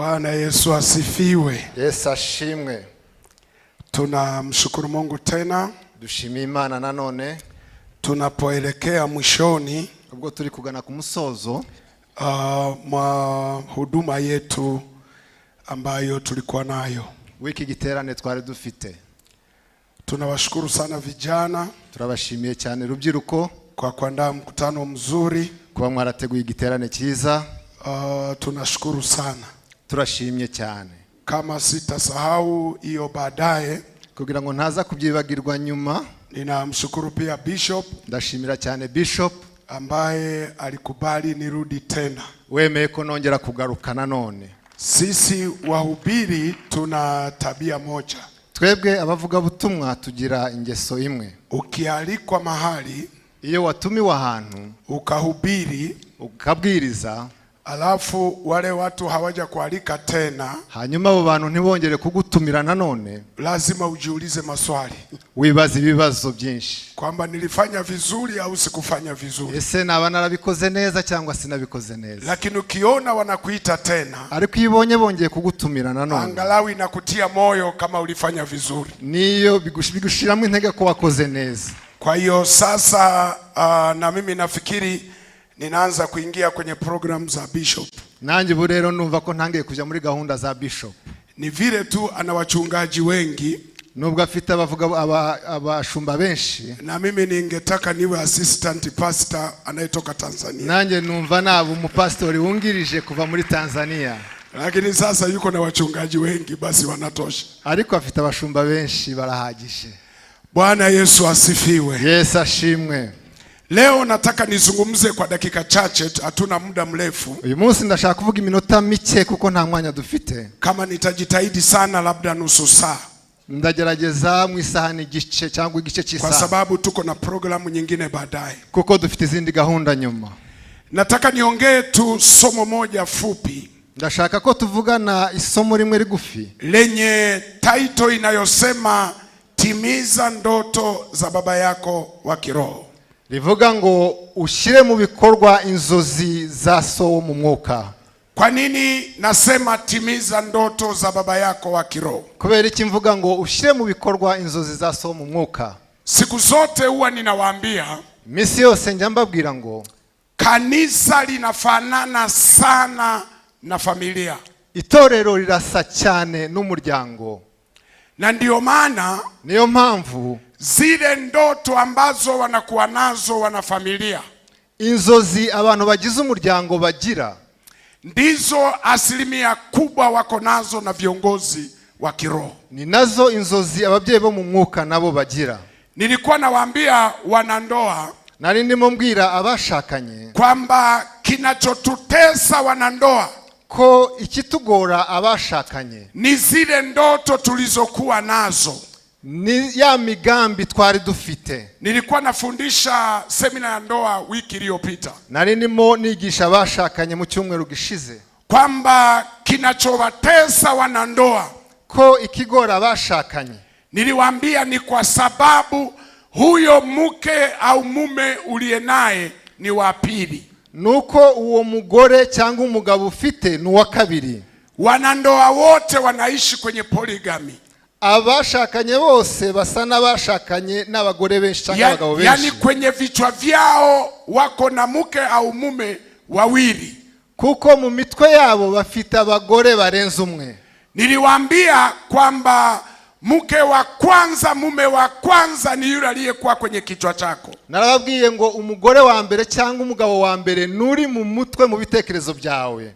Bwana Yesu asifiwe. Yesu ashimwe. Tunamshukuru Mungu tena Dushimiye Imana nanone tunapoelekea mwishoni ubwo turi kugana ku musozo mwa huduma yetu ambayo tulikuwa nayo. W'iki giterane twari dufite. Tunawashukuru sana vijana Turabashimiye cyane rubyiruko kwa kuandaa mkutano mzuri. Kuba mwarateguye igiterane cyiza. Tunashukuru sana. Turashimye cyane. Kama sitasahau hiyo baadaye, Kugira ngo ntaza kubyibagirwa nyuma, ninamshukuru pia Bishop ndashimira cyane Bishop ambaye alikubali nirudi tena. Wemeye ko nongera kugaruka nanone. Sisi wahubiri tuna tabia moja. Twebwe abavugabutumwa tugira ingeso imwe. Ukialikwa mahali Iyo watumiwe ahantu ukahubiri, ukabwiriza, alafu wale watu hawaja kualika tena, hanyuma abo bantu ntibongere kugutumira nanone, lazima ujiulize maswali wibaza ibibazo byinshi kwamba nilifanya vizuri au sikufanya vizuri. Ese naba narabikoze neza cyangwa sinabikoze neza? Lakini ukiona wanakuita tena, Ariko iyo ubonye bongeye kugutumira nanone, angalau inakutia moyo kama ulifanya vizuri. Niyo bigushiramo intege ko wakoze neza. Kwa hiyo sasa, na mimi nafikiri ninaanza kuingia kwenye programu za Bishop. Nanjye ubu rero numva ko ntangiye kujya muri gahunda za Bishop. Ni vile tu ana wachungaji wengi, Nubwo afite abavuga abashumba benshi, na mimi ningetaka niwe assistant pastor anayetoka Tanzania, nanjye numva naba umupasitori wungirije kuva muri Tanzania. Lakini sasa yuko na wachungaji wengi, basi wanatosha. Ariko afite abashumba benshi barahagije. Bwana Yesu asifiwe. Yesu ashimwe. Leo nataka nizungumze kwa dakika chache, hatuna muda mrefu. Uyu munsi ndashaka kuvuga iminota mike kuko nta mwanya dufite. Kama nitajitahidi sana, labda nusu saa, Ndagerageza mu isaha n'igice cyangwa igice kwa cy'isaha, sababu tuko na programu nyingine baadaye. Kuko dufite izindi gahunda nyuma. Nataka niongee tu somo moja fupi Ndashaka ko tuvugana isomo rimwe rigufi lenye title inayosema timiza ndoto za baba yako wa kiroho. Rivuga ngo ushyire mu bikorwa inzozi za so wo mu mwuka. Kwa nini nasema timiza ndoto za baba yako wa kiroho? Kubera iki mvuga ngo ushyire mu bikorwa inzozi za so wo mu mwuka? Siku zote huwa ninawaambia Iminsi yose njya mbabwira ngo kanisa linafanana sana na familia, itorero rirasa cyane n'umuryango, na ndiyo maana niyo mpamvu zile ndoto ambazo wanakuwa nazo wanafamilia inzozi abantu bagize umuryango bagira ndizo asilimia kubwa wako nazo na viongozi wa kiroho. Ni nazo inzozi ababyeyi bo mu mwuka nabo bagira. Nilikuwa nawaambia wanandoa Nari ndimo mbwira abashakanye kwamba kinachotutesa wanandoa ko ikitugora abashakanye ni zile ndoto tulizokuwa nazo. Ni ya migambi twari dufite. Nilikuwa nafundisha semina ya ndoa wiki iliyopita Nari ndimo nigisha abashakanye mu cyumweru gishize kwamba kinachowatesa wanandoa, ko ikigora abashakanye, niliwaambia ni kwa sababu huyo mke au mume uliye naye ni wa pili. Nuko uwo mugore cyangwa umugabo ufite ni uwa kabiri. Wanandoa wote wanaishi kwenye polygamy, Abashakanye bose basa n'abashakanye n'abagore benshi cyangwa abagabo yaani benshi, kwenye vichwa vyao wako na mke au mume wawili. Kuko mu mitwe yabo bafite abagore barenze umwe. Niliwaambia kwamba mke wa kwanza, mume wa kwanza ni yule aliyekuwa kwenye kichwa chako. Narababwiye ngo umugore wa mbere cyangwa umugabo wa mbere nuri mu mutwe mu bitekerezo byawe.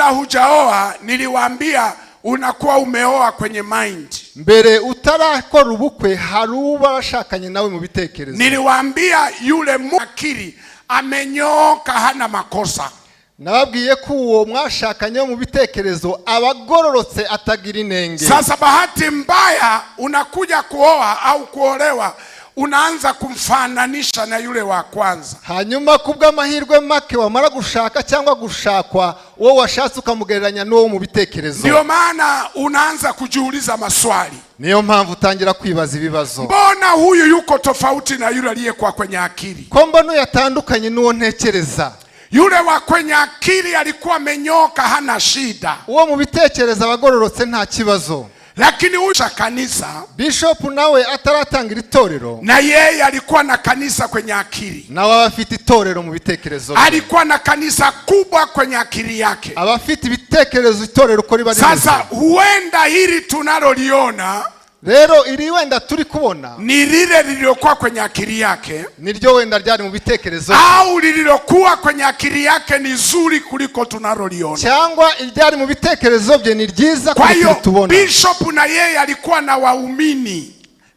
Kabla hujaoa, niliwaambia unakuwa umeoa kwenye mind. Mbere utarakora ubukwe hari uba washakanye nawe mu bitekerezo. Niliwaambia yule akili amenyooka, hana makosa. Nababwiye ko uwo mwashakanye mu bitekerezo abagororotse atagira inenge. Sasa bahati mbaya unakuja kuoa au kuolewa, unaanza kumfananisha na yule wa kwanza. Hanyuma kubw'amahirwe make wamara gushaka cyangwa gushakwa, uwo washatse ukamugereranya n'uwo mu bitekerezo. Ndio maana unaanza kujiuliza maswali. Niyo mpamvu utangira kwibaza ibibazo. Mbona huyu yuko tofauti na yule aliyekuwa kwenye akili? Ko mbona uyu atandukanye n'uwo ntekereza? Yule wa kwenye akili alikuwa amenyoka, hana shida, Uwo mu bitekerezo abagororotse, nta kibazo. Lakini huyu cha kanisa, Bishop nawe ataratangira itorero, na yeye alikuwa na kanisa kwenye akili, nawe aba afite itorero mu bitekerezo bye. Alikuwa na kanisa kubwa kwenye akili yake. Aba afite ibitekerezo, itorero uko riba rimeze. Sasa huenda hili tunaloliona Rero iri wenda turi kubona ni lile lililokuwa kwenye akili yake, niryo wenda ryari mu bitekerezo bye, au lililokuwa kwenye akili yake ni zuri kuliko tunaloliona. Cyangwa iryari mu bitekerezo bye ni ryiza Kwa kuruta hiyo iri tubona. Bishop na yeye alikuwa na waumini,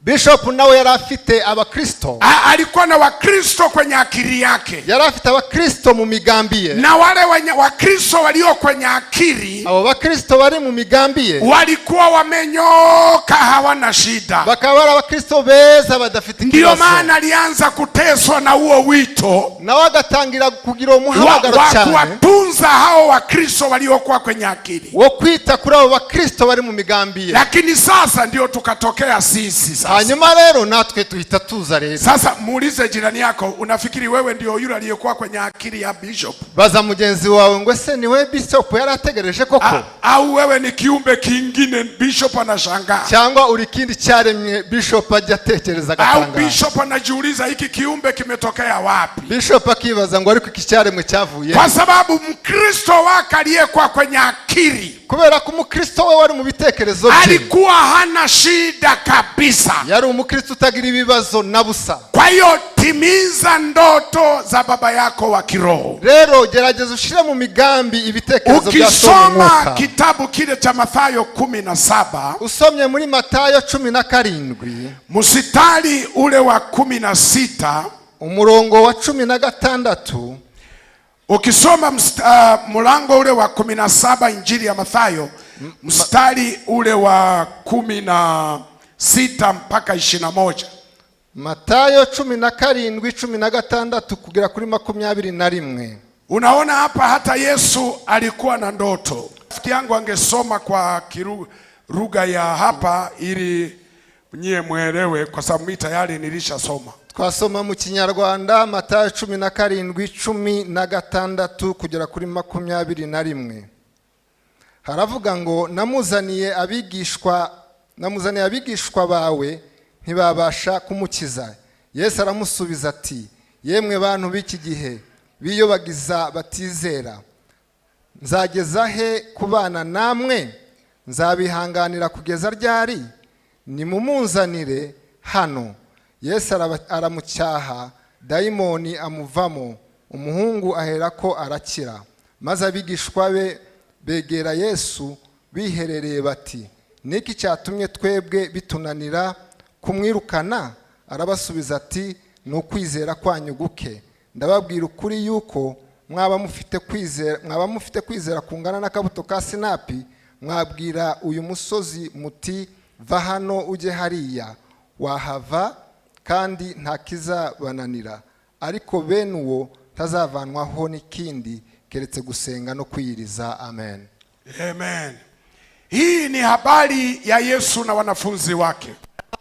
Bishop nawe yari afite abakristo, alikuwa na Wakristo kwenye akili yake, yari afite abakristo mu migambi ye. Na wale wenye Wakristo walio kwenye akili Abo bakristo bari mu migambi ye walikuwa wamenyoka, hawana shida. Bakaba bari abakristo beza badafite Ndiyo ikibazo. maana alianza kuteswa na huo wito Nawe agatangira kugira uwo muhamagaro wa cyane kuwatunza hao Wakristo waliokuwa kwenye akili. Wo kwita kuri abo bakristo bari mu migambi ye. Lakini sasa ndio tukatokea sisi sasa. Hanyuma rero natwe tuhita tuza rero. Sasa muulize jirani yako, unafikiri wewe ndio yule aliyekuwa kwenye akili ya bishop, Baza mugenzi wawe ngo ese niwe bishop yari ategereje koko, au wewe ni kiumbe kingine? Bishop anashangaa, cyangwa uri ikindi cyaremwe bishop ajya atekereza au agatangara? bishop anajiuliza hiki kiumbe kimetokea wapi? Bishop akibaza ngo ariko iki cyaremwe cyavuye? Kwa sababu Mkristo wake aliyekuwa kwenye akili Kubera ko umukristo we wari mu bitekerezo bye alikuwa hana shida kabisa. Yari umukristo utagira ibibazo na busa. Kwa hiyo timiza ndoto za baba yako wa kiroho. Rero gerageza ushyire mu migambi ibitekerezo bya so mu Ukisoma mwuka. kitabu kile cha Mathayo 17, Usomye muri Matayo 17, mstari ule wa 16, umurongo wa 16, ukisoma mlango ule wa 17 Injili ya Mathayo, mstari ule wa 16 mpaka 21. Matayo 17, 16 kugera kuri 21. Unaona hapa hata Yesu alikuwa na ndoto. Rafiki yangu angesoma kwa lugha ya hapa ili nyie mwelewe, kwa sababu mimi tayari nilishasoma. Twasoma mu Kinyarwanda, Matayo 17, 16 kugera kuri 21. Haravuga ngo: Namuzaniye abigishwa bawe, ntibabasha kumukiza." Yesu aramusubiza ati: "Yemwe bantu b'iki gihe biyobagiza batizera, nzageza he kubana namwe? Nzabihanganira kugeza ryari? Nimumunzanire hano." Yesu aramucyaha, dayimoni amuvamo, umuhungu aherako arakira. Maze abigishwa be begera Yesu biherereye bati: "Niki cyatumye twebwe bitunanira kumwirukana?" Arabasubiza ati: "Ni ukwizera kwanyu guke. Ndababwira ukuri yuko mwaba mufite kwizera kungana n'akabuto ka sinapi, mwabwira uyu musozi muti: 'Va hano ujye hariya,' wahava, kandi nta kizabananira. Ariko bene uwo ntazavanwaho n'ikindi keretse gusenga no kwiyiriza." Amen. Amen. Hii ni habari ya Yesu na wanafunzi wake.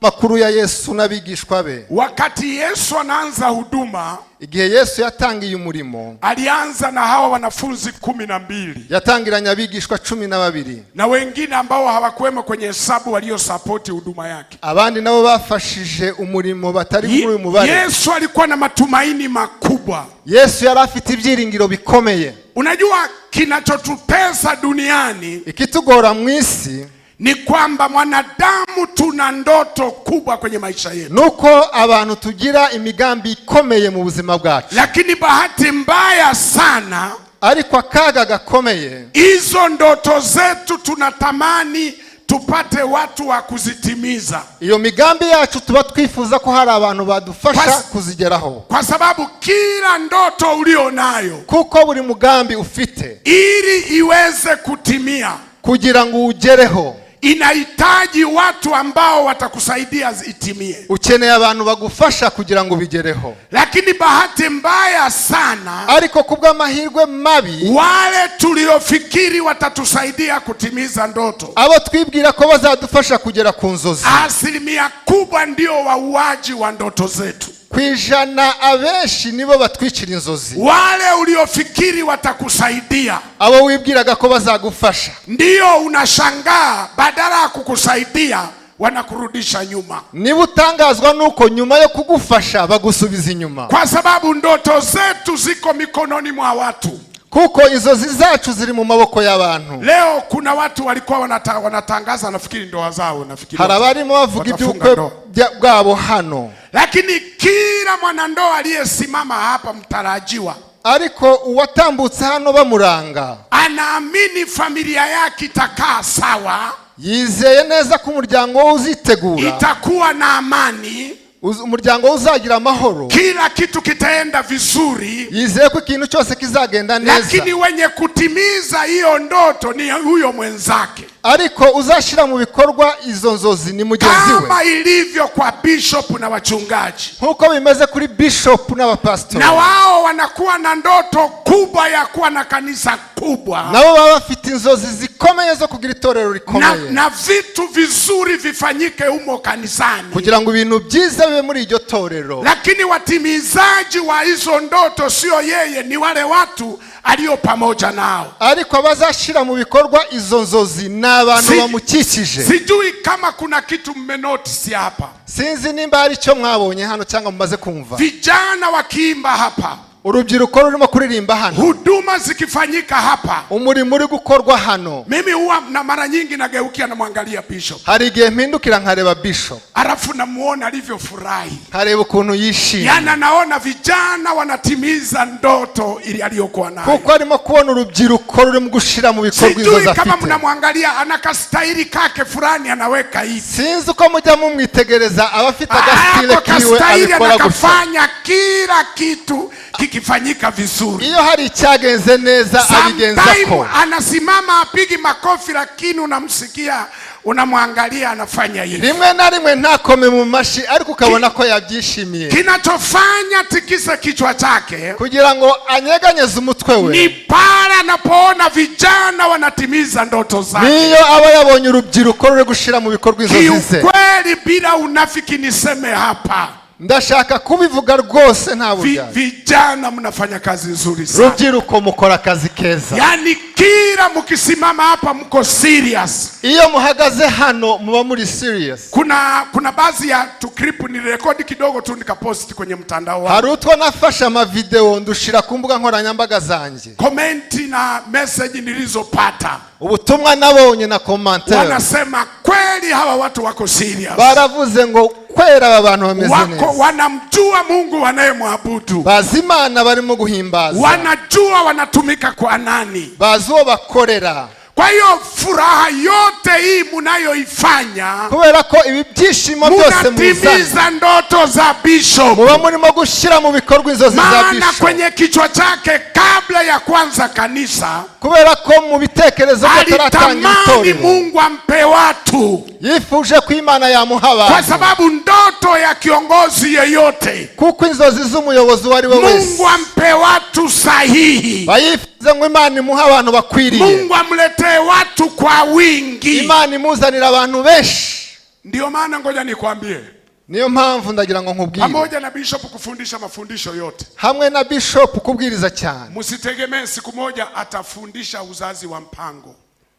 Amakuru ya Yesu n'abigishwa be. Wakati Yesu anaanza huduma, Igihe Yesu yatangiye umurimo, alianza na hawa wanafunzi 12 yatangiranye abigishwa 12 na wengine ambao hawakuwemo kwenye hesabu waliosapoti huduma yake. Abandi nabo bafashije umurimo batari muri uyu mubare. Yesu alikuwa na matumaini makubwa. Yesu yari afite ibyiringiro bikomeye. Unajua kinachotutesa duniani Ikitugora mu isi ni kwamba mwanadamu tuna ndoto kubwa kwenye maisha yetu, nuko abantu tugira imigambi ikomeye mu buzima bwacu, lakini bahati mbaya sana ariko akaga gakomeye, hizo ndoto zetu tunatamani tupate watu wa kuzitimiza, iyo migambi yacu tuba twifuza ko hari abantu badufasha kuzigeraho, kwa sababu kila ndoto ulio nayo, kuko buri mugambi ufite, ili iweze kutimia, kugira ngo uwugereho, Inahitaji watu ambao watakusaidia itimie. Ukeneye abantu bagufasha kugira ngo ubigereho. Lakini bahati mbaya sana, Ariko kubw'amahirwe mabi, wale tuliofikiri watatusaidia kutimiza ndoto, abo twibwira ko bazadufasha kugera ku nzozi, asilimia kubwa ndio wauaji wa ndoto zetu. 100 abenshi nibo batwicira inzozi. Wale uliofikiri watakusaidia Abo wibwiraga ko bazagufasha, ndio unashangaa, badala ya kukusaidia wanakurudisha nyuma, niba utangazwa nuko nyuma yo kugufasha bagusubiza inyuma, kwa sababu ndoto zetu ziko mikononi mwa watu. Kuko inzozi zacu ziri mu maboko y'abantu. Leo kuna watu walikuwa wanatangaza nafikiri ndoa zao, nafikiri Hari abarimo bavuga watafunga iby'ubukwe ndoa. Bwabo hano. Lakini kila mwanandoa aliyesimama hapa mtarajiwa Ariko uwatambutse hano bamuranga, anaamini familia yake itakaa sawa, yizeye neza ko umuryango we uzitegura, itakuwa na amani, umuryango we uzagira amahoro, kila kitu kitaenda vizuri. Yizeye ko ikintu cyose kizagenda neza. Lakini wenye kutimiza hiyo ndoto ni huyo mwenzake, Ariko uzashyira mu bikorwa izo nzozi ni mugenzi we, kama ilivyo kwa bishop na wachungaji. Nk'uko bimeze kuri bishop n'abapasitori. Na wao wanakuwa na ndoto kubwa ya kuwa na kanisa kubwa Nabo baba bafite inzozi zikomeye zo kugira itorero na, rikomeye, na vitu vizuri vifanyike humo kanisani, kugira ngo ibintu byiza bibe muri iryo torero. Lakini watimizaji wa hizo ndoto sio yeye, ni wale watu alio pamoja nao. Ariko abazashyira mu bikorwa izo nzozi ni abantu bamukikije. Sijui kama kuna kitu mmenotisi hapa, Sinzi nimba hari icyo mwabonye hano cyangwa mumaze kumva, vijana wakiimba hapa, urubyiruko rurimo kuririmba hano, huduma zikifanyika hapa, umurimo uri gukorwa hano, mimi huwa na mara nyingi nageukia namwangalia bishop, hari igihe mpindukira nkareba bishop, alafu namuona alivyofurahi. Nkareba ukuntu yishimye, Yaani anaona vijana wanatimiza ndoto ili aliyokuwa nayo. Kuko arimo kubona urubyiruko rurimo gushyira mu bikorwa Sijui inzozi kama afite. mnamwangalia, ana kastahili kake fulani anaweka hivi. Sinzi uko mujya mumwitegereza, aba afite agasitile Ako kiwe, kastahili abikora gutya. anakafanya kila kitu kikifanyika vizuri. Iyo hari icyagenze neza abigenza Sometime ko. anasimama apigi makofi, lakini unamsikia, unamwangalia anafanya hivi. Rimwe na rimwe ntakome mu mashyi, ariko ukabona ko yabyishimiye. Kinachofanya tikise kichwa chake Kugira ngo anyeganyeze umutwe we, ni pale anapoona vijana wanatimiza ndoto zake. niyo aba yabonye urubyiruko ruri gushyira mu bikorwa inzozi ze. Kiukweli, bila unafiki, niseme hapa, Ndashaka kubivuga rwose nta buryarya, vijana mnafanya kazi nzuri sana. rubyiruko mukora akazi keza. Yaani kila mkisimama hapa mko serious. Iyo muhagaze hano muba muri serious. Kuna baadhi ya tuclip nilirekodi kidogo tu nikapost kwenye mtandao wangu. Hari utwo nafashe amavidewo ndushira ku mbuga nkoranyambaga zanjye. Comment na message nilizopata, Ubutumwa nabonye na commentaire, wanasema kweli hawa watu wako serious, baravuze ngo kwera aba bantu bameze wako neza, wanamjua Mungu wanayemwabudu, bazi Imana barimo guhimbaza, wanajua wanatumika kwa nani. Bazi uwo bakorera. Kwa hiyo furaha yote hii munayoifanya, Kubera ko ibi byishimo byose muzana, munatimiza ndoto za bishop, muba murimo gushyira mu bikorwa inzozi za maana bishop, kwenye kichwa chake kabla ya kuanza kanisa kubera ko mu bitekerezo bye ataratangira alitamani itorero, Mungu ampe watu, yifuje ko Imana yamuha kwa abantu, sababu ndoto ya kiongozi yeyote, kuko inzozi z'umuyobozi uwo ari we wese, Mungu ampe watu sahihi, bayifuze ngo Imana imuhe abantu bakwiriye, Mungu amletee watu kwa wingi. Imana imuzanira abantu benshi. Ndiyo maana ngoja nikwambie, Niyo mpamvu ndagira ngo nkubwire, pamoja na bishop kufundisha mafundisho yote, hamwe na bishop kubwiriza cyane, msitegemee siku moja atafundisha uzazi wa mpango,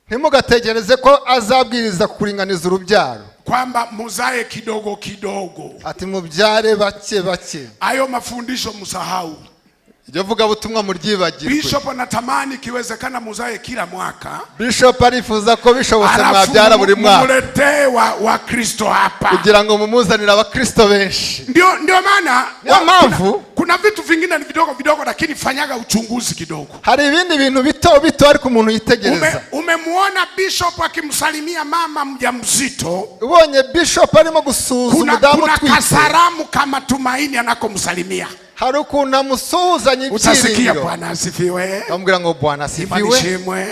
ntimugategereze ko azabwiriza kuringaniza urubyaro, kwamba muzae kidogo kidogo. Ati mubyare bake bake. Hayo mafundisho msahau. Iryo vugabutumwa muryibagirwe. Bishop anatamani ikiwezekana muzae kila mwaka, Bishop arifuza ko bishobotse alafu mwabyara buri mwaka, mumuletee wa Kristo hapa. Kugira ngo mumuzanire abakristo benshi. Ndio maana Niyo mpamvu kuna vitu vingine ni vidogo vidogo, lakini fanyaga uchunguzi kidogo. Hari ibindi bintu bito bito ariko umuntu yitegereza. Umemuona bishop akimsalimia mama mjamzito, Ubonye bishop arimo gusuhuza kuna, umudamu kuna utwite, kasaramu kama tumaini anakomsalimia, hari ukuntu amusuhuzanya utasikia ibyiringiro, Bwana asifiwe, amubwira ngo Bwana Imani asifiwe, ishimwe.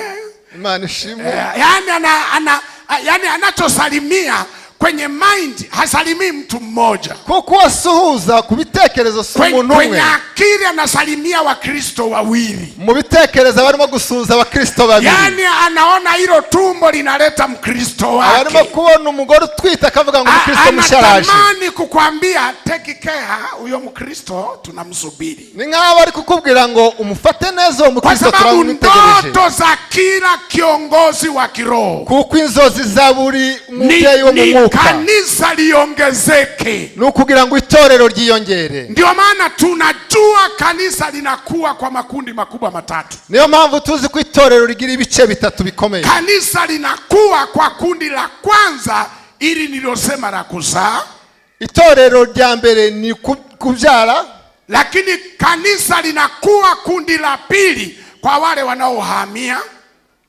Imana ishimwe. Yaani ana, ana, yani anachosalimia kwenye mind hasalimii mtu mmoja. Kuko uwo asuhuza ku bitekerezo si umuntu umwe. Kwenye akili anasalimia Wakristo wawili. Mu bitekerezo barimo gusuhuza abakristo babiri. Yaani anaona hilo tumbo linaleta Mkristo Arimo wake. Kubona umugore utwite akavuga ngo umukristo mushya araje. Anatamani kukwambia take care, huyo Mkristo tunamsubiri. Ni nk'aho bari kukubwira ngo umufate neza uwo Kwa mukristo sababu turamwitegereje. Ndoto za kila kiongozi wa kiroho Kuko inzozi za buri ni, mubyeyi wo mu ni mwuka kanisa liongezeke. Ni ukugira ngo itorero ryiyongere. Ndio maana tunajua kanisa linakuwa kwa makundi makubwa matatu. Niyo mpamvu tuzi ko itorero rigira ibice bitatu bikomeye. Kanisa linakuwa kwa kundi la kwanza ili nililosema la kuzaa, Itorero rya mbere ni kubyara. Lakini kanisa linakuwa kundi la pili kwa wale wanaohamia.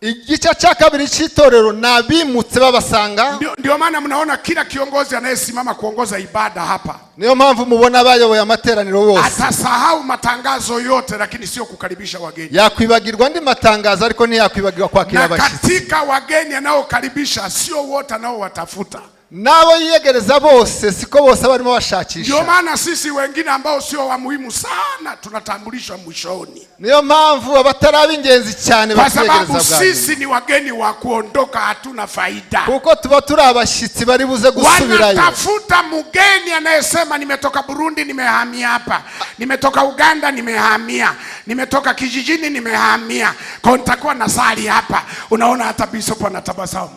Igice cya kabiri cy'itorero ni abimutse babasanga. Ndio maana mnaona kila kiongozi anayesimama kuongoza ibada hapa Niyo mpamvu mubona abayoboye amateraniro bose atasahau matangazo yote, lakini sio kukaribisha wageni. Yakwibagirwa andi matangazo ariko ntiyakwibagirwa kwakira Na abashyitsi. Katika wageni anaokaribisha sio wote anaowatafuta. N'abo yiyegereza bose siko bose barimo bashakisha. Ndio maana sisi wengine ambao sio wa muhimu sana tunatambulishwa mwishoni, Niyo mpamvu abatari ab'ingenzi cyane kwa batwiyegereza sababu bwa nyuma. Sisi ni wageni wa kuondoka, hatuna faida. Kuko tuba turi abashyitsi bari buze gusubirayo. Wanatafuta mgeni anayesema nimetoka Burundi nimehamia hapa, nimetoka Uganda nimehamia, nimetoka kijijini nimehamia, kwa nitakuwa nasali hapa. Unaona hata bishop anatabasamu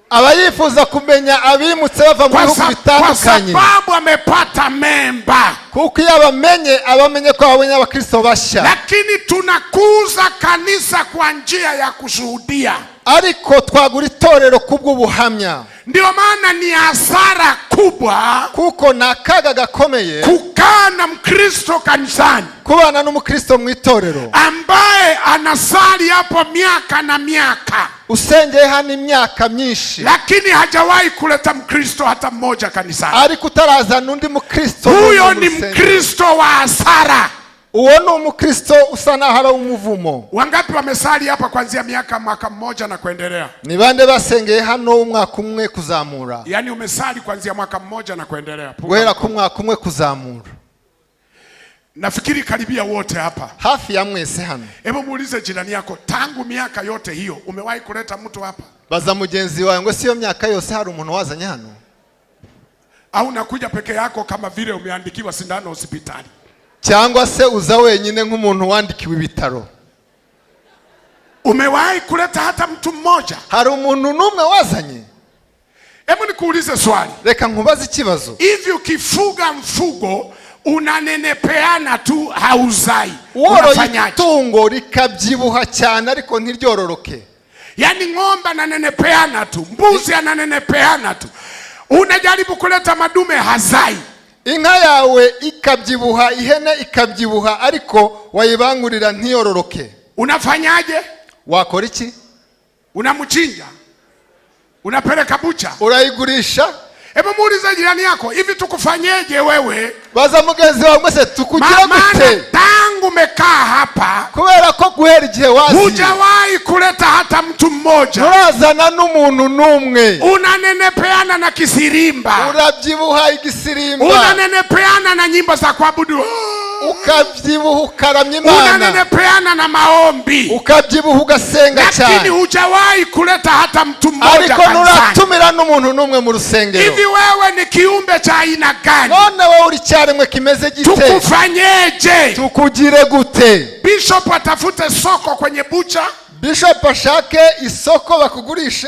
Aba yifuza kumenya abimutse bava mu kwa, bihugu kwa bitandukanye. Sababu amepata memba. Kuko iyo abamenye abamenye ko babonye abakristo bashya. Lakini tunakuza kanisa kwa njia ya kushuhudia. Ariko twagura itorero kubw'ubuhamya. Ndio maana ni hasara kubwa Kuko ni akaga gakomeye kukaa na Mkristo kanisani kubana n'umukristo mu itorero ambaye anasali hapo miaka na miaka, usengeye hano imyaka myinshi, lakini hajawahi kuleta Mkristo hata mmoja kanisani. Ariko utarazana undi mukristo Huyo n'umwe mu ni rusengero. Mkristo wa hasara. Uwo ni umukristo usa naho ari umuvumo. Wangapi wamesali hapa kuanzia miaka mwaka mmoja na kuendelea? Ni bande basengeye hano umwaka umwe kuzamura? Yaani umesali kuanzia mwaka mmoja na kuendelea. Punga Guhera mkono. ku mwaka umwe kuzamura. Nafikiri karibia wote hapa. Hafi ya mwese hano. Hebu muulize jirani yako, tangu miaka yote hiyo umewahi kuleta mtu hapa? Baza mugenzi wawe ngo si iyo myaka yose hari umuntu wazanye hano? Au unakuja peke yako kama vile umeandikiwa sindano hospitali? Cyangwa se uza wenyine nk'umuntu wandikiwe ibitaro? Umewahi kuleta hata mtu mmoja? Hari umuntu n'umwe wazanye? Hebu nikuulize swali. Reka nkubaze ikibazo. Hivi ukifuga mfugo unanenepeana tu hauzai. Woroye Unafanyaje? Itungo rikabyibuha cyane ariko ntiryororoke. Yaani ng'ombe ananenepeana tu, mbuzi ananenepeana tu. Unajaribu kuleta madume hazai. Inka yawe ikabyibuha ihene ikabyibuha ariko wayibangurira ntiyororoke. Unafanyaje? Wakora iki? Unamchinja? Unapeleka bucha? Urayigurisha? Hebu muulize jirani yako, hivi tukufanyeje wewe? Baza mugenzi wawe ngo se tukugire Maana gute? Tangu umekaa hapa Kubera ko guhera igihe waziye hujawahi kuleta hata mtu mmoja. Nturazana n'umuntu n'umwe. Unanenepeana na kisirimba, Urabyibuha igisirimba, unanenepeana na nyimbo za kuabudu, ukabyibuha ukaramya Imana, unanenepeana na maombi, ukabyibuha ugasenga lakini cyane, hujawahi kuleta hata mtu mmoja ariko kanisani. nturatumira n'umuntu n'umwe mu rusengero. Hivi wewe ni kiumbe cha aina gani? None wowe uri cyaremwe kimeze gite? Tukufanyeje? Tukugire gute? Bishop atafute soko kwenye bucha, Bishop ashake isoko bakugurishe.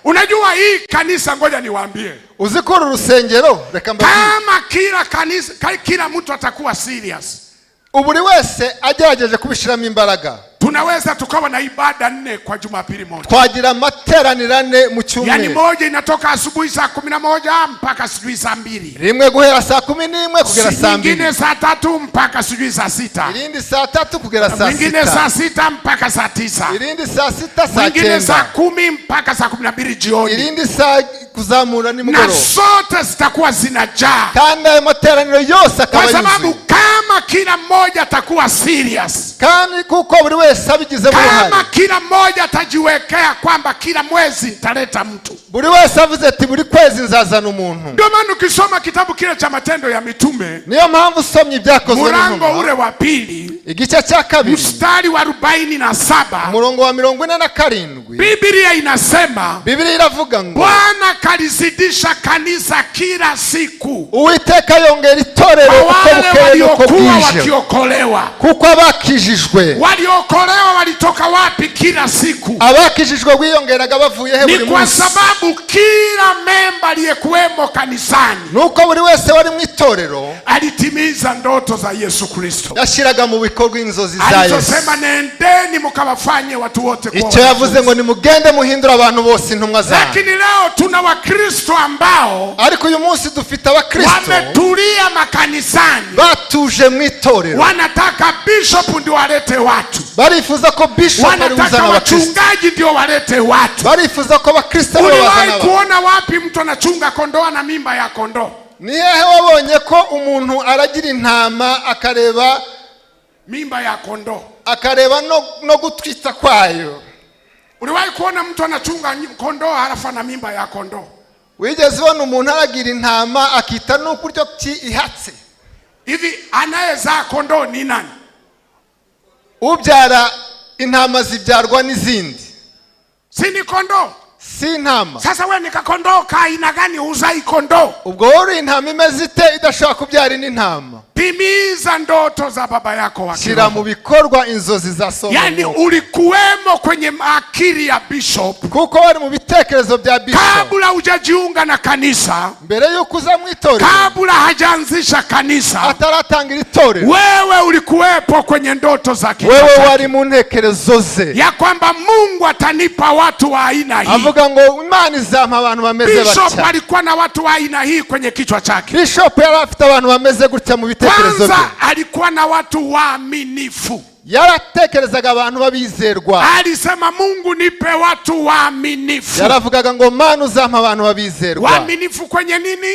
Unajua hii kanisa, ngoja niwaambie, Uzi ko uru rusengero reka mbabwire, kama kila kanisa, kila mtu atakuwa serious, buri wese agerageje kubishyiramo imbaraga, tunaweza tukawa na ibada nne kwa Jumapili moja. Twagira amateraniro ane mu Yaani cyumweru. moja inatoka asubuhi saa 11 mpaka sijui saa 2, Rimwe guhera saa 11 kugera saa 2, nyingine saa 3 mpaka sijui saa 6, irindi saa 3 kugera saa mwingine saa 6, 6 mpaka saa 9, irindi saa 6 saa mwingine saa 9, 10 mpaka saa 12 jioni. Irindi saa kuzamura na nimugoroba, zote zitakuwa zinajaa, kandi ayo materaniro yose akaba kwa sababu yuzuye, kama kila mmoja atakuwa serious, kandi kuko buri wese abigizemo uruhare, kama kila mmoja atajiwekea kwamba kila mwezi nitaleta mtu. Buri wese avuze ati buri kwezi nzazana umuntu. Ndio maana ukisoma kitabu kile cha Matendo ya Mitume Niyo mpamvu usomye Ibyakozwe mulango n'Intumwa, ule wa pili, igice cya kabiri, mstari wa 47, umurongo wa 47, Biblia inasema, Bibiliya iravuga ngo, Bwana kalizidisha kanisa kila siku Uwiteka yongera itorero kwa uko wale bukeye n'uko waliokuwa bwije, wakiokolewa. Kuko abakijijwe. Waliokolewa walitoka wapi kila siku? Abakijijwe biyongeraga bavuye he Ni buri kwa munsi? sababu kila memba aliyekuwemo kanisani Nuko buri wese wari mu itorero alitimiza ndoto za Yesu Kristo yashyiraga mu bikorwa inzozi za Yesu, alizosema, nendeni mukawafanye watu wote kuwa icyo yavuze wanafunzi. ngo nimugende muhindure abantu bose intumwa zanyu. Lakini leo tuna Wakristo ambao Ariko uyu munsi dufite abakristo wametulia makanisani, batuje mu itorero, wanataka bishop ndio walete watu, barifuza ko bishop ari wanataka uzana abakristo, wachungaji ndio walete watu. Barifuza ko abakristo aribo bazana Uliwahi abantu. kuona wapi mtu anachunga kondoo na mimba ya kondoo? Ni hehe wabonye ko umuntu aragira intama akareba Mimba ya kondoo. Akareba no gutwita kwayo? Uliwahi kuona mtu anachunga kondoo halafu ana mimba ya kondoo? Wigeze ubona umuntu aragira intama akita n'ukuryo ki ihatse? Hivi anayezaa kondoo ni nani? Ubyara intama zibyarwa n'izindi? Si ni kondoo? Si intama? Sasa wewe ni kakondoo ka aina gani huzai kondoo? Ubwo wowe uri intama imeze ite idashobora kubyara indi ntama? Timiza ndoto za baba yako wa Shyira mu kiroho. Bikorwa inzozi za so mu Yaani mwuka. ulikuwemo kwenye akili ya bishop Kuko wari mu bitekerezo bya bishop kabla hujajiunga na kanisa, mbere y'uko uza mu itorero, kabla hajaanzisha kanisa, ataratangira itorero, wewe ulikuwepo kwenye ndoto za kichwa wewe chake, wari mu ntekerezo ze, ya kwamba Mungu atanipa watu wa aina hii. Avuga ngo Imana izampa abantu bameze Bishop batya. alikuwa na watu wa aina hii kwenye kichwa chake. Bishop yari afite abantu bameze gutya mu bitekerezo bye. Kwanza alikuwa na watu waaminifu. Yaratekerezaga abantu b'abizerwa. Alisema, Mungu nipe watu waaminifu. Yaravugaga ngo Mana uzampa abantu b'abizerwa. Waaminifu kwenye nini?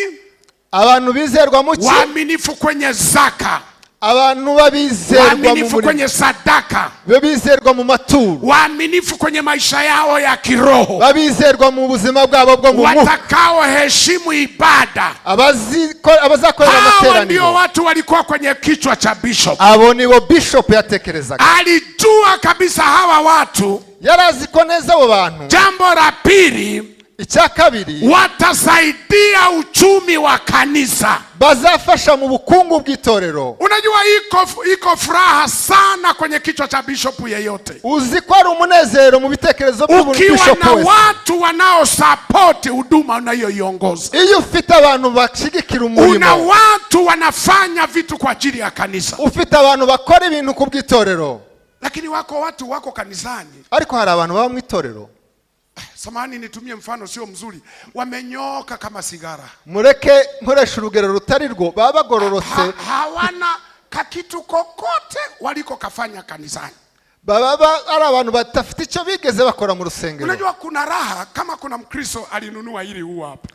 Abantu bizerwa mu ki? Waaminifu kwenye zaka, Abantu b'abizerwa mu waaminifu murimo, kwenye sadaka, babizerwa mu maturo, waaminifu kwenye maisha yao ya kiroho, babizerwa mu buzima bwabo bwo mu mwuka, watakao heshimu ibada. Abazakorera Hawa ndio amateraniro. watu walikuwa kwenye kichwa cha bishop. Abo nibo bishop yatekerezaga. Alijua kabisa hawa watu, Yari azi ko neza abo bantu, jambo la pili, icya kabiri, watasaidia uchumi wa kanisa. Bazafasha mu bukungu bw'itorero. Unajua iko furaha sana kwenye kichwa cha bishop yeyote Uzi ko ari umunezero mu bitekerezo by'umuntu ukiwa bishop na wese watu wanaosapoti huduma unayoiongoza, iyo ufite abantu bashyigikira una umurimo, watu wanafanya vitu kwa ajili ya kanisa. Ufite abantu bakora ibintu ku bw'itorero. Lakini wako watu wako kanisani, Ariko hari abantu baba mu itorero, samahani nitumie mfano sio mzuri, wamenyooka kama sigara, mureke nkoresha urugero rutari rwo, baba bagororotse, hawana kakitu kokote waliko kafanya kanisani. Baba ari abantu badafite icyo bigeze bakora mu rusengero. Unajua kuna raha kama kuna Mkristo alinunua hili ua hapa,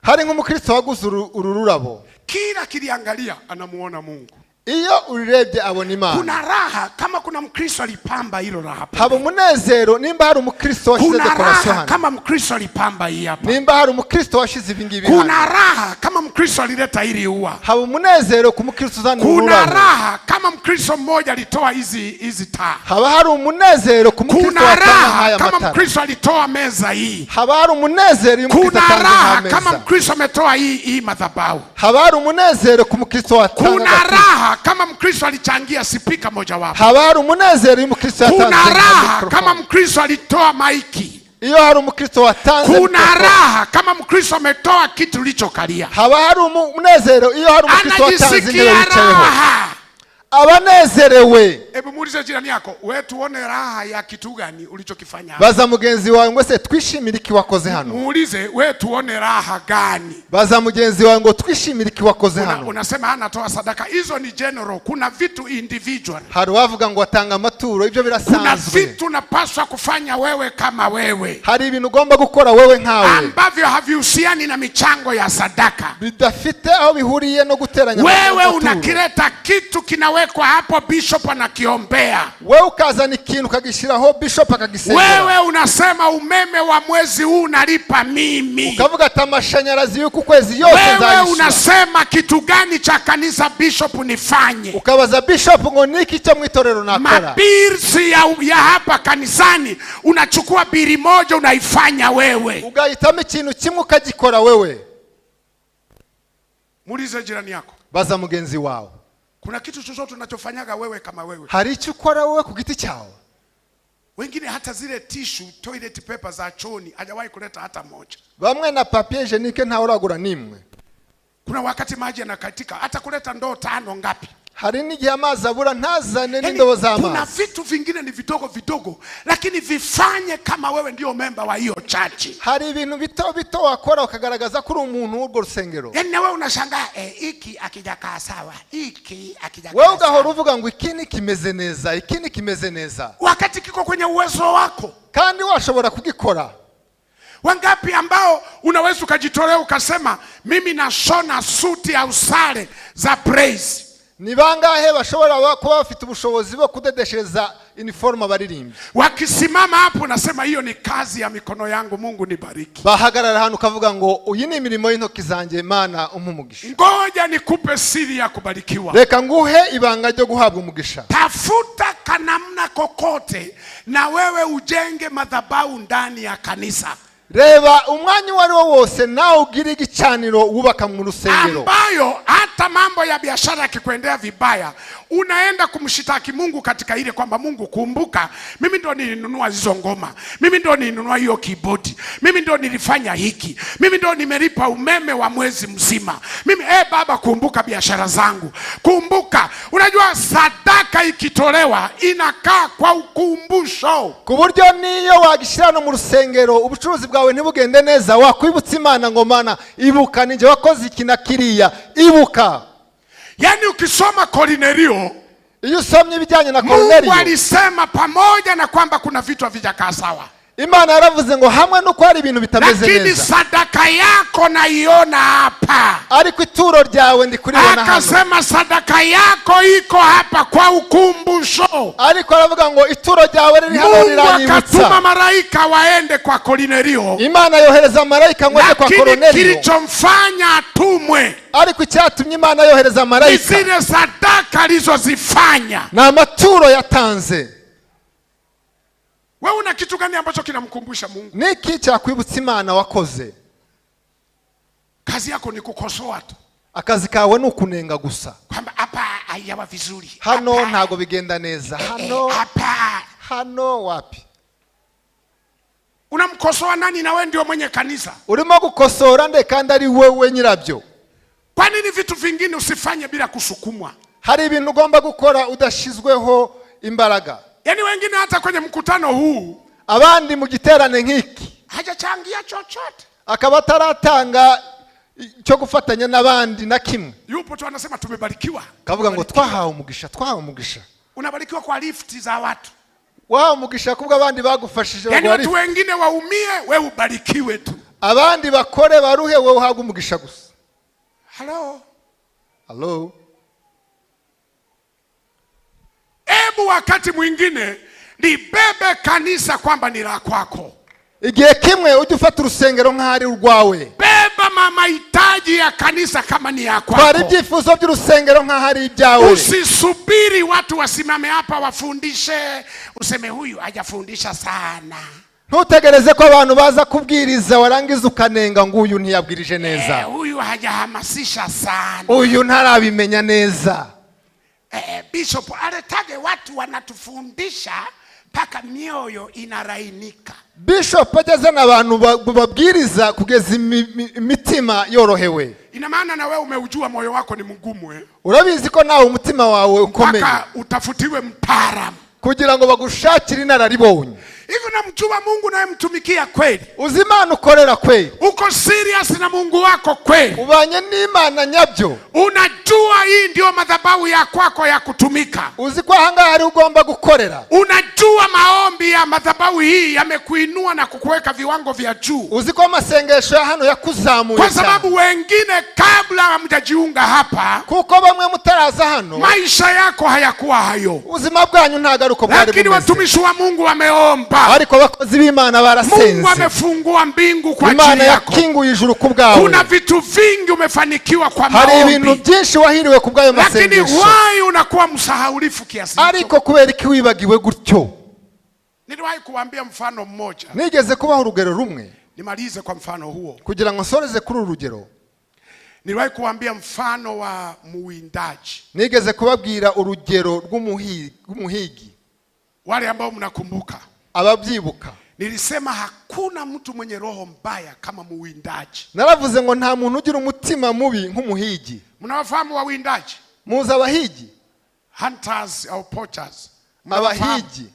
Hari nk'umukristo waguze uru rurabo, kila kiliangalia anamuona Mungu. Iyo urirebye abona Imana. Kuna raha kama kuna Mkristo alipamba hilo la hapa. Haba umunezero nimba hari umukristo washyize Kuna dekorasiyo raha hano, kama Mkristo alipamba hii hapa. nimba hari umukristo washize ibi ngibi hano, Kuna raha kama Mkristo alileta hili ua. Haba umunezero ku mukristo uzana Kuna ururabo, raha kama Mkristo mmoja alitoa hizi taa. Haba hari umunezero ku mukristo Kuna watanga raha nk'aya kama matara, Mkristo alitoa meza hii. Haba hari umunezero iyo umukristo Kuna atanze raha kama nk'ameza, Mkristo ametoa hii madhabahu. Haba hari umunezero ku mukristo watanga Kuna agatuza, raha kama Mkristo alichangia sipika mojawapo. Haba hari umunezero iyo umukristo yatanze Kuna nka raha kama mikorofone, Mkristo alitoa maiki. Iyo hari umukristo watanze Kuna mikorofone, raha kama Mkristo ametoa kitu ulichokalia. Haba hari umunezero iyo hari umukristo watanze intebe Anajisikia wicayeho, raha. Abanezerewe. Hebu muulize jirani yako, wewe tuone raha ya kitu gani ulichokifanya hapa? Baza mugenzi wawe ngo se twishimire iki wakoze hano. Muulize, wewe tuone raha gani? Baza mugenzi wawe ngo twishimire iki wakoze hano. Unasema anatoa sadaka, hizo ni general. Kuna vitu individual. Hari uwavuga ngo atanga amaturo, ibyo Kuna birasanzwe. vitu unapaswa kufanya wewe kama wewe Hari ibintu ugomba gukora wewe nkawe ambavyo havihusiani na michango ya sadaka. Bidafite aho bihuriye no guteranya Wewe amaturo. Unakileta kitu kinawekwa hapo, bishop anakiombea. Wewe ukazana ikintu ukagishyiraho, bishop akagisengera. Wewe unasema umeme wa mwezi huu nalipa mimi. Ukavuga ati amashanyarazi y'uku kwezi yose Wewe nzayishyura. Unasema kitu gani cha kanisa bishop nifanye? Ukabaza bishop ngo niki cyo mu itorero nakora. Mabills ya hapa kanisani unachukua bili moja unaifanya wewe. Ugahitamo ikintu kimwe ukagikora wewe. Muulize jirani yako, Baza mugenzi wawe, kuna kitu chochote unachofanyaga wewe kama wewe? Hari icyo ukora wowe ku giti cyawe? Wengine hata zile tissue, toilet paper za chooni hajawahi kuleta hata moja. Bamwe na papier hygiénique ntawe uragura n'imwe. Kuna wakati maji yanakatika, hata kuleta ndoo tano ngapi? Hari n'igihe amazi abura ntazane Yaani, n'indobo kuna z'amazi. Vitu vingine ni vidogo vidogo, lakini vifanye kama wewe ndio memba wa hiyo church. Hari ibintu bito bito wakora ukagaragaza ko uri umuntu w'urwo rusengero. Yaani na wewe unashangaa, hiki hakijakaa sawa, hiki hakijakaa Wewe ugahora sawa. Uvuga ngo iki ntikimeze neza, iki ntikimeze neza, Wakati kiko kwenye uwezo wako. Kandi washobora kugikora. Wangapi ambao unaweza ukajitolea ukasema mimi nashona suti au sare za praise? Ni bangahe bashobora kuba bafite ubushobozi bwo kudodeshereza iniforume abaririmbyi? Wakisimama hapo nasema hiyo ni kazi ya mikono yangu, Mungu nibariki. Bahagarara hano ukavuga ngo uyi ni imirimo y'intoki zanjye, Mana umpe umugisha. Ngoja nikupe siri ya kubarikiwa. Reka nguhe ibanga ryo guhabwa umugisha. Tafuta kanamna kokote na wewe ujenge madhabahu ndani ya kanisa Reba umwanya uwo ari wo wose nawe ugire igicaniro wubaka mu rusengero ambayo hata mambo ya biashara yakikuendea vibaya unaenda kumshitaki Mungu katika ile kwamba Mungu, kumbuka mimi ndo nilinunua hizo ngoma, mimi ndo nilinunua hiyo keyboard, mimi ndo nilifanya hiki, mimi ndo nimelipa umeme wa mwezi mzima. Mimi Baba, kumbuka biashara zangu, kumbuka. Unajua sadaka ikitolewa inakaa kwa ukumbusho. Ku buryo niyo wagishyira no mu rusengero ubucuruzi bwawe ntibugende neza wakwibutsa Imana ngo Mana ibuka ninjye wakoze iki na kiriya, ibuka. Yaani ukisoma Kornelio, Iyo usomye ibijyanye na Mungu Koruneliyo, alisema pamoja na kwamba kuna vitu havijakaa sawa, Imana yaravuze ngo hamwe n'uko hari ibintu bitameze lakini neza, sadaka yako naiona hapa. Ariko ituro ryawe ndi kuribona hano. Akasema sadaka yako iko hapa kwa ukumbusho. Ariko aravuga ngo ituro ryawe riri hano Mungu riranyibutsa. akatuma malaika waende kwa Kornelio, Imana yohereza marayika ngo ajye kwa lakini Koroneliyo, kilichomfanya atumwe ariko icyatumye Imana yohereza ni marayika zile sadaka alizozifanya. Ni amaturo yatanze. Wewe una kitu gani ambacho kinamkumbusha Mungu? Niki cyakwibutsa Imana wakoze? Kazi yako ni kukosoa tu Akazi kawe ni ukunenga gusa, kwamba hapa haijawa vizuri, hano hapa, ntago bigenda neza, hano hapa hano wapi. Unamkosoa nani na wewe ndio mwenye kanisa? Urimo gukosora nde kandi ari wowe nyirabyo? Kwa nini vitu vingine usifanye bila kusukumwa? Hari ibintu ugomba gukora udashyizweho imbaraga. Yaani wengine hata kwenye mkutano huu Abandi mu giterane nk'iki hajachangia chochote. Akaba ataratanga cyo gufatanya n'abandi na kimwe. Yupo tu anasema tumebarikiwa. Akavuga ngo twahawe umugisha, twahawe umugisha. Unabarikiwa kwa lifti za watu. Wahawe umugisha kubwo abandi bagufashije Yaani baguha watu lift. Wengine waumie, we ubarikiwe tu. Abandi bakore baruhe wowe uhabwe umugisha gusa. Halo. Halo. Hebu wakati mwingine libebe kanisa kwamba ni la kwako. Igihe kimwe ujye ufata urusengero nk'aho ari urwawe. Beba mahitaji ya kanisa kama ni ya Twara kwako. ibyifuzo by'urusengero nk'aho ari ibyawe. Usisubiri watu wasimame hapa wafundishe, useme huyu hajafundisha sana. Ntutegereze ko abantu baza kubwiriza warangiza ukanenga ngo uyu ntiyabwirije neza. Huyu hajahamasisha sana. Uyu ntarabimenya neza. Bishop aletage watu wanatufundisha mpaka mioyo inalainika. Bishop ajya azana abantu ba- babwiriza kugeza imi- imi- imitima yorohewe. Ina maana na wewe umeujua moyo wako ni mgumu, eh? Urabizi ko nawe umutima wawe ukomeye. Mpaka utafutiwe mtaalamu. Kugira ngo bagushakire inararibonye. Hivi unamjua Mungu unayemtumikia kweli? Uzi Imana ukorera kweli? Uko serious na Mungu wako kweli? Ubanye n'Imana nyabyo? Unajua hii ndio madhabahu ya kwako ya kutumika? Uzi ko ahangaha ari ugomba gukorera? Unajua maombi ya madhabahu hii yamekuinua na kukuweka viwango vya juu? Uzi ko amasengesho ya hano yakuzamuye Kwa cyane? sababu wengine kabla hamjajiunga hapa, Kuko bamwe mutaraza hano, maisha yako hayakuwa hayo, ubuzima bwanyu ntabwo ari uko bwari lakini bumeze. Watumishi wa Mungu wameomba. Ariko abakozi b'Imana Mungu barasenze. Amefungua mbingu kwa Imana ajili yako. yakinguye ijuru ku bwawe. Kuna vitu vingi umefanikiwa kwa Hari ibintu maombi, byinshi wahiriwe ku bw'ayo lakini masengesho. Why unakuwa msahaulifu kiasi hicho? Ariko kubera iki wibagiwe gutyo? Niliwahi kuambia mfano mmoja, Nigeze kubaha urugero rumwe. Nimalize kwa mfano huo. Kugira ngo nsoreze kuri uru rugero. Niliwahi kuambia mfano wa muwindaji. Nigeze kubabwira urugero rw'umuhi- rw'umuhigi. Wale ambao mnakumbuka, Ababyibuka, nilisema hakuna mtu mwenye roho mbaya kama muwindaji. Naravuze ngo nta muntu ugira umutima mubi nk'umuhigi. Mnawafahamu wawindaji? Muzi abahigi? Hunters au poachers? Mnawafahamu? Abahigi.